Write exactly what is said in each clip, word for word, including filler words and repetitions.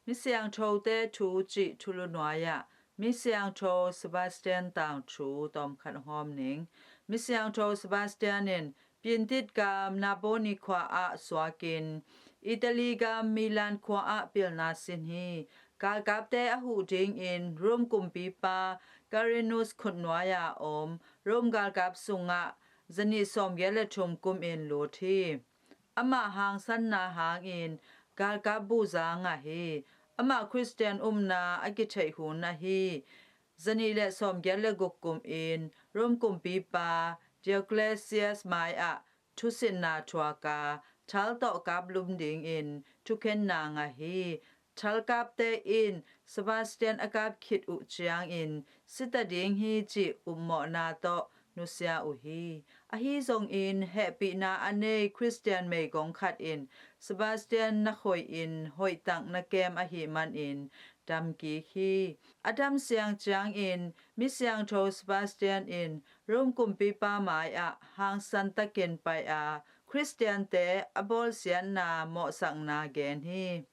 Misiangtho te thu cih thulu nuai ah Misiangtho Sebastian tangthu tawmkhat hawm ning. Misiangtho Sebastian in Piantit gam Narbonne khua ah suakin Italy gam Milan khua ah pilna sin hi. Galkapte a huh dingin Rome kumpipa Gallienus khutnuai a om Rome galkap sungah zanih sawmgiat le thum kumin lut hi. Amah hangsanna hangin galkap buhza ngah hi. Amah Khristian upna a kitheih hun ahi zanih le sawmgiat le guk kumin Rome kumpipa Diocletian mai-ah thusitna thuak a, thal tawh kap lum dingin thukhenna ngah hi. Thalkapte in Sebastian a kap khit uh ciangin si ta ding hi cih upmawhna tawh nusia uh hi. Ahi zongin hehpihna a nei Khristian meigong khat in Sebastian na khoih in hoihtak na kem ahih manin damkik hi. A damsiang ciangin Misiangtho Sebastian in Rome kumpipa mai-ah hangsan takin pai a, Khristiante a bawlsiatna mawhsakna gen hi.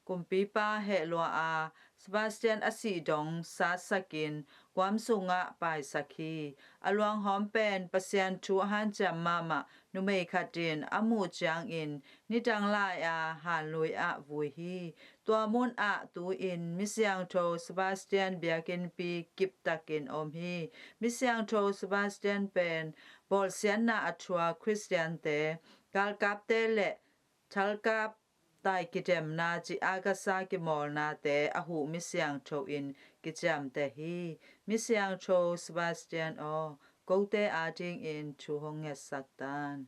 Kumpipa heh lua a, Sebastian a sih dong satsakin guam sungah paisak hi. A luanghawm pen Pasian thu a hanciam mahmah numei khat in a muh ciangin nidang lai a hanlui ah vui hi. Tua munah tu-in Misiangtho Sebastian biakinnpi kiptakin om hi. Misiangtho Sebastian pen bawlsiatna a thuak Khristiante, galkapte le thalkap tai kidemna cih akasa kimawlnate a huh Misiangtho in kiciamteh hi. Misiangtho Sebastian aw, kote adingin thu hong ngetsak tan.